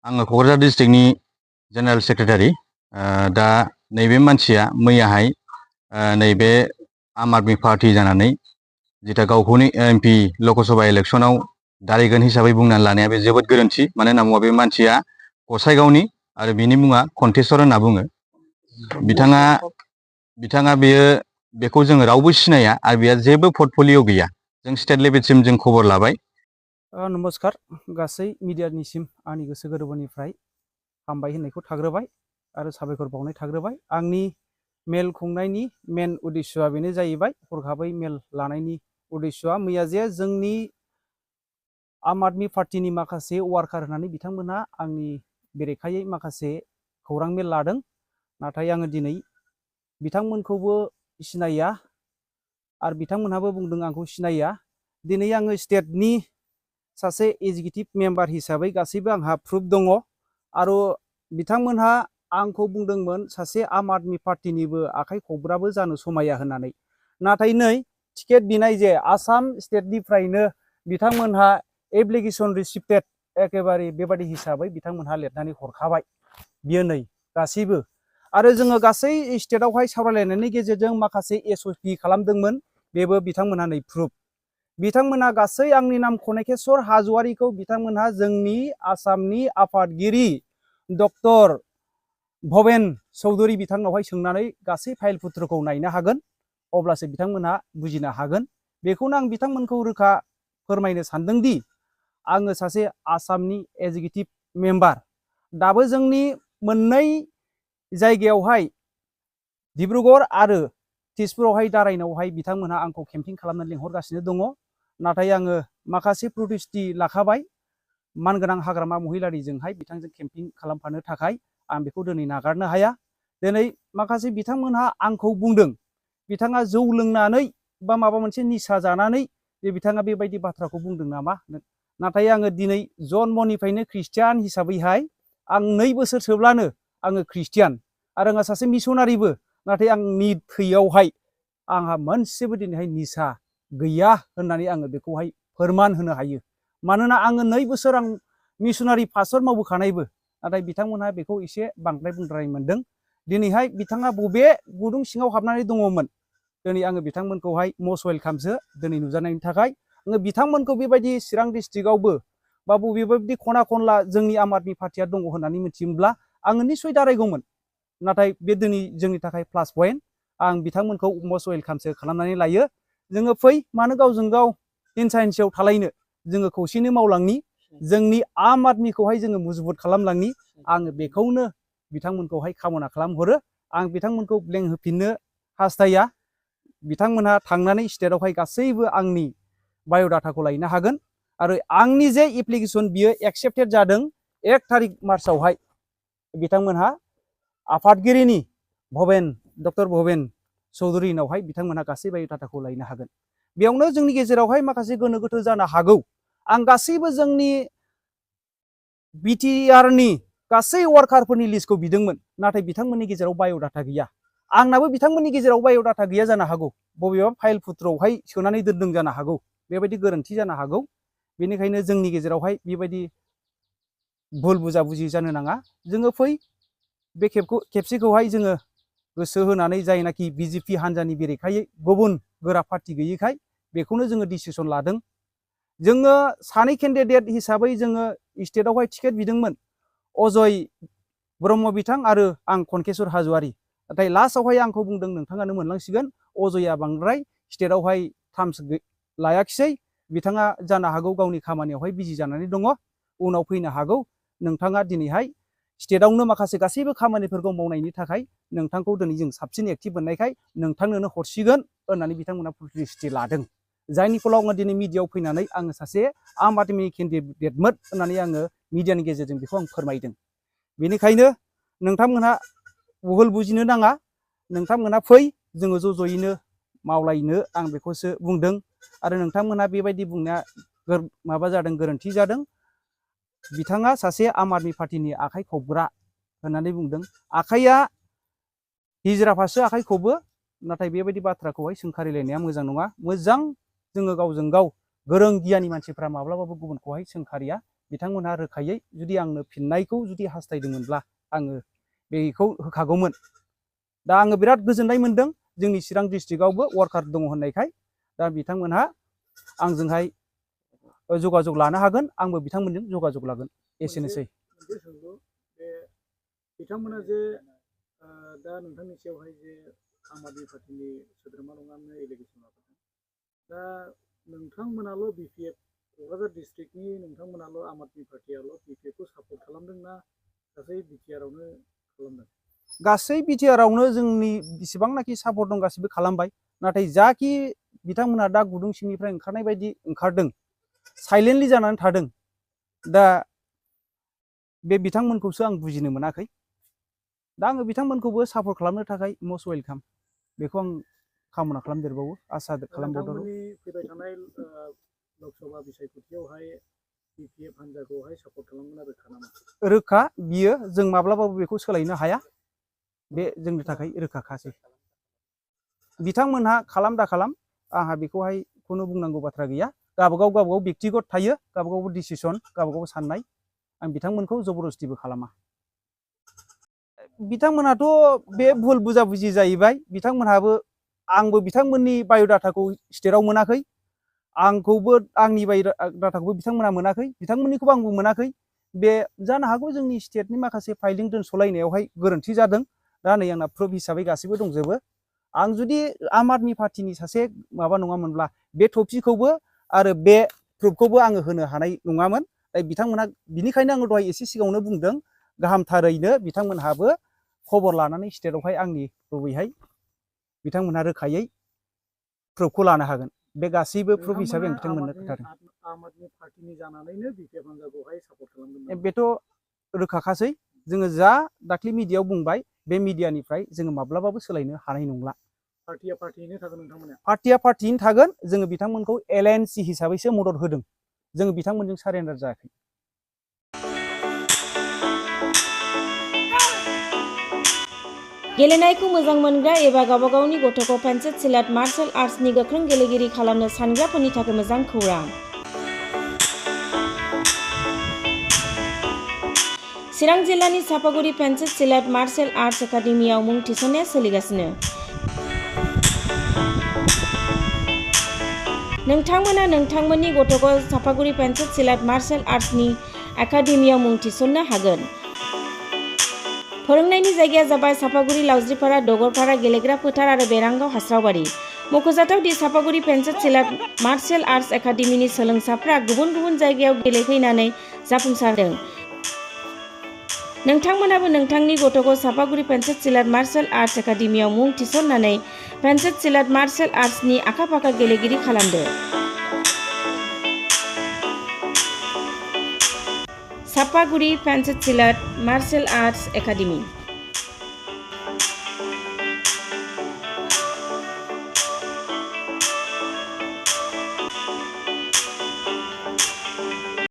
आङो Kokrajhar डिस्ट्रिक्टनि general secretary. दा नैबे मानसिया मैयाहाय नैबे आम आदमि पार्टी जानानै जिथा गावखौनो एमपि लकसभा इलेक्सनाव दारायगोन हिसाबै बुंनानै लानाया बे जोबोद गोरोन्थि। मानो होनना बुङोबा बे मानसिया गसाइगावनि आरो बिनि मुङा कन्टेस्वर होनना बुङो। बिथाङा बेखौ जोङो रावबो सिनाया आरो बेहा जेबो पर्टफलिय' गैया। जों स्टेट लेभेलसिम जों खबर लाबाय। नमस्कार गासै मिडियानिसिम आंनि गोसो गोरबोनिफ्राय हामबाय होननायखौ थाग्रोबाय आरो साबायखर बावनाय थाग्रोबाय। आंनि मेल खुंनायनि मेन उद्देश्यआ बेनो जाहैबाय, हरखाबै मेल लानायनि उद्देश्यआ मैया जे जोंनि आम आदमि पार्टीनि माखासे वार्कार होननानै बिथांमोनहा आंनि बेरेखायै माखासे खौरां मेल लादों। नाथाय आङो दिनै बिथांमोनखौबो सिनाया आरो बिथांमोनहाबो बुंदों आंखौ सिनाया। दिनै आङो स्टेटनि सासे एग्जिकिउटिभ मेम्बार हिसाबै गासैबो आंहा प्रुफ दङ आरो बिथांमोनहा आंखौ बुंदोंमोन सासे आम आदमि पार्टीनिबो आखाइ खबग्राबो जानो समाया होननानै। नाथाय नै टिकेट बिनाय जे आसाम स्टेटनिफ्रायनो बिथांमोनहा एप्लिकेसन रिसिप्टेड एकेबारे बेबादि हिसाबै बिथांमोनहा लिरनानै हरखाबाय। बियो नै गासैबो आरो जोङो गासै स्टेटआवहाय सावरायलायनायनि गेजेरजों माखासे एसअपि खालामदोंमोन, बेबो बिथांमोनहा नै प्रुफ। बिथांमोनहा गासै आंनि नाम कनेकेश्वर हाज'वारिखौ बिथांमोनहा जोंनि आसामनि आफादगिरि डक्टर भबेन चौधुरी बिथांनावहाय सोंनानै गासै फाइल पुत्रखौ नायनो हागोन, अब्लासो बिथांमोनहा बुजिनो हागोन। बेखौनो आं बिथांमोनखौ रोखा फोरमायनो सानदोंदि आङो सासे आसामनि एग्जिकिउटिभ मेम्बार। दाबो जोंनि मोननै जायगायावहाय डिब्रुगड़ आरो तेजपुरावहाय दारायनायावहाय बिथांमोनहा आंखौ केम्पिं खालामनो लिंहरगासिनो दङ। नाथाय आङो माखासे प्रतिश्रुति लाखाबाय मानगोनां हाग्रामा महिलारिजोंहाय बिथांजों केम्पिं खालामफानो थाखाय। आं बेखौ दिनै नागारनो हाया। दिनै माखासे बिथांमोनहा आंखौ बुंदों बिथाङा जौ लोंनानै बा माबा मोनसे निसा जानानै बिथाङा बेबायदि बाथ्राखौ बुंदों नामा। नाथाय आङो दिनै जन्मनिफ्रायनो ख्रिस्टियान हिसाबैहाय आं 2 बोसोर सोब्लानो आङो ख्रिस्टियान आरो आंहा सासे मिसनारिबो। नाथाय आंनि थैयावहाय आंहा मोनसेबो दिनैहाय निसा गैया होननानै आङो बेखौहाय फोरमान होनो हायो। मानोना आङो 2 बोसोर आं मिसनारि पास्टर मावबोखानायबो। नाथाय बिथांमोनहा बेखौ एसे बांद्राय बुंद्राय मोनदों। दिनैहाय बिथाङा बबे गुदुं सिङाव हाबनानै दङमोन, दिनै आङो बिथांमोनखौहाय मस्ट वेलकामसो दिनै नुजानायनि थाखाय। आङो बिथांमोनखौ बेबायदि चिरां डिस्ट्रिक्टआवबो बा बबेबायदि खना खनला जोंनि आम आदमि पार्टिया दङ होननानै मिथियोब्ला आङो निस्सय दारायगौमोन। नाथाय बे दिनै जोंनि थाखाय प्लास पइन्ट। आं बिथांमोनखौ मस्ट वेलकामसो खालामनानै लायो। जोङो फै, मानो गावजों गाव हिंसा हिंसियाव थालायनो, जोङो खौसेनो मावलांनि, जोंनि आम आदमिखौहाय जोङो मजबुत खालामलांनि। आङो बेखौनो बिथांमोनखौहाय कामना खालामहरो। आं बिथांमोनखौ ब्लेंक होफिननो हास्थाया। बिथांमोनहा थांनानै स्टेटआवहाय गासैबो आंनि बाय'डाटाखौ लायनो हागोन आरो आंनि जे एप्लिकेसन बियो एक्सेप्टेड जादों 1 तारिख मार्चआवहाय। बिथांमोनहा आफादगिरिनि डक्टर भबेन चौधुरीनावहाय बिथांमोनहा गासै बाय'डाटाखौ लायनो हागोन। बेयावनो जोंनि गेजेरावहाय माखासे गोनो गोथो जानो हागौ। आं गासैबो जोंनि बिटिआरनि गासै वार्कारफोरनि लिस्टखौ बिदोंमोन, नाथाय बिथांमोननि गेजेराव बाय'डाटा गैया। आंनाबो बिथांमोननि गेजेराव बाय'डाटा गैया जानो हागौ, बबेबा फाइल पुत्रआवहाय सोनानै दोनदों जानो हागौ, बेबायदि गोरोन्थि जानो हागौ। बेनिखायनो जोंनि गेजेरावहाय बेबायदि भुल बुजाबुजि जानो नाङा। जोङो फै, बे खेबसेखौहाय जोङो गोसो होनानै, जायनाखि बिजेपि हान्जानि बेरेखायै गुबुन गोरा पार्टी गैयैखाय बेखौनो जोङो डिसिसन लादों। जोङो 2 केन्डिडेट हिसाबै जोङो स्टेटआवहाय टिकेट बिदोंमोन, अजय ब्रह्म बिथां आरो आं कनकेश्वर हाज'वारि। नाथाय लास्टआवहाय आंखौ बुंदों नोंथाङानो मोनलांसिगोन, अजयआ बांद्राय स्टेटआवहाय टार्म्स लायाखिसै, बिथाङा जानो हागौ गावनि खामानियावहाय बिजि जानानै दङ, उनाव फैनो हागौ। नोंथाङा दिनैहाय स्टेटआवनो माखासे गासैबो खामानिफोरखौ मावनायनि थाखाय नोंथांखौ दिनै जों साबसिन एक्टिभ मोननायखाय नोंथांनोनो हरसिगोन होननानै बिथांमोना प्रतिश्रुति लादों। जायनि फलाव आङो दिनै मिडियायाव फैनानै आङो सासे आम आदमि केन्डिडेटमोन होननानै आङो मिडियानि गेजेरजों बेखौ आं फोरमायदों। बेनिखायनो नोंथांमोनहा भुल बुजिनो नाङा। नोंथांमोनहा फै, जोङो ज'यैनो मावलायनो, आं बेखौसो बुंदों। आरो नोंथांमोनहा बेबायदि बुंनाया माबा जादों, गोरोन्थि जादों। बिथाङा सासे आम आदमि पार्टीनि आखाइ खबग्रा होननानै बुंदों। आखाइया हिजराफ्रासो आखाइ खबो, नाथाय बेबायदि बाथ्राखौहाय सोंखारिलायनाया मोजां नङा। मोजां जोङो गावजों गाव गोरों गियानि मानसिफ्रा माब्लाबाबो गुबुनखौहाय सोंखारिया। बिथांमोनहा रोखायै जुदि आंनो फिननायखौ जुदि हास्थायदोंमोनब्ला आङो बेखौ होखागौमोन। दा आङो बिराद गोजोननाय मोनदों जोंनि चिरां डिस्ट्रिक्टआवबो वार्कार दङ होननायखाय। दा बिथांमोनहा आंजोंहाय जगाजग लानो हागोन, आंबो बिथांमोनजों जगाजग लागोन। एसेनोसै। बिथांमोना जे दा नोंथांनि सायावहाय जे आम आदमी पार्टीनि सोद्रोमा नङानो एलिगेसन लाबोदों। दा नोंथांमोनाल' बिपिएफ क'क्राझार डिस्ट्रिक्टनि नोंथांमोनाल' आम आदमी पार्टीयाल' बिपिएफखौ सापर्ट खालामदोंना गासै बिटिआरआवनो खालामदों? गासै बिटिआरआवनो जोंनि बेसेबांनाखि सापर्ट दं गासिबो खालामबाय। नाथाय जाखि बिथांमोना दा गुदुं सिंनिफ्राय ओंखारनाय बायदि ओंखारदों, साइलेन्टलि जानानै थादों, दा बे बिथांमोनखौसो आं बुजिनो मोनाखै। दा आङो बिथांमोनखौबो सापर्ट खालामनो थाखाय मस्ट वेलकाम, बेखौ आं कामना खालामदेरबावो, आसा खालामबावो। फैबाय थानाय लकसभा बिसायख'थियावहाय बिपिएफ हान्जाखौहाय सापर्ट खालामगोन आरो रोखा नामा? रोखा, बियो जों माब्लाबाबो बेखौ सोलायनो हाया, बे जोंनि थाखाय रोखाखासै। बिथांमोनहा खालाम दा खालाम, आंहा बेखौहाय खुनु बुंनांगौ बाथ्रा गैया। गावबागाव व्यक्तिगत थायो, गावबागाव डिसिसन, गावबागाव साननाय। आं बिथांमोनखौ जबरदस्तिबो खालामा। बिथांमोनहाथ' बे भुल बुजाबुजि जाहैबाय। बिथांमोनहाबो, आंबो बिथांमोननि बाय'डाटाखौ स्टेटआव मोनाखै, आंखौबो आंनि बाय'डाटाखौबो बिथांमोनहा मोनाखै, बिथांमोननिखौबो आंबो मोनाखै। बे जानो हागौ जोंनि स्टेटनि माखासे फाइलिं दोनस'लायनायावहाय गोरोन्थि जादों। दा नै आंना प्रुफ हिसाबै गासैबो दंजोबो। आं जुदि आम आदमी पार्टीनि सासे माबा नङामोनब्ला बे टपिकखौबो आरो बे प्रुफखौबो आङो होनो हानाय नङामोन। बिथांमोनहा, बिनिखायनो आङो दहाय एसे सिगाङावनो बुंदों, गाहामथारैनो बिथांमोनहाबो खबर लानानै स्टेटआवहाय आंनि गुबैहाय बिथांमोनहा रोखायै प्रुफखौ लानो हागोन। बे गासैबो प्रुफ हिसाबै आं बिथांमोननो खोन्थादों। आम आदमी पार्टीनि जानानैनो बिपिएफ हान्जाखौहाय सापर्ट खालामदों। बेथ' रोखाखासै। जोङो जा दाख्लै मिडियायाव बुंबाय, बे मिडियानिफ्राय जोङो माब्लाबाबो सोलायनो हानाय नंला। पार्टिया पार्टियैनो थागोन नोंथांमोना? पार्टिया पार्टियैनो थागोन। जोङो बिथांमोनखौ एलएनसि हिसाबैसो मदद होदों, जोङो बिथांमोनजों सारेन्डार जायाखै। गेलेनायखौ मोजां मोनग्रा एबा गावबा गावनि गथ'खौ पेन्सिल सिलाट मार्शेल आर्ट्सनि गोख्रों गेलेगिरि खालामनो सानग्राफोरनि थाखाय मोजां खौरां। चिरां जिल्लानि सापागुरि पेन्सिल सिलाट मार्शेल आर्ट्स एकाडेमियाव मुं थिसननाया सोलिगासिनो। नोंथांमोना नोंथांमोननि गथ'खौ सापागुरि पेन्सिल सिलाट मार्शेल आर्ट्सनि एकाडेमियाव मुं थिसननो हागोन। फोरोंनायनि जायगाया जाबाय सापागुरि लावज्रिपारा दगरपारा गेलेग्रा फोथार आरो बेरांगाव हास्रावबारि। मख'जाथाव दि सापागुरि पेन्सिल सिलाट मार्शेल आर्ट्स एकाडेमिनि सोलोंसाफ्रा गुबुन गुबुन जायगायाव गेलेफैनानै जाफुंसारदों। नोंथांमोनाबो नोंथांनि गथ'खौ सापागुरि पेन्सिल सिलाट मार्शेल आर्ट्स एकाडेमियाव मुं थिसननानै पेन्सिल सिलाट मार्शेल आर्ट्सनि आखा-फाखा गेलेगिरि खालामदो। Sapaguri pencil सिलाट martial arts academy.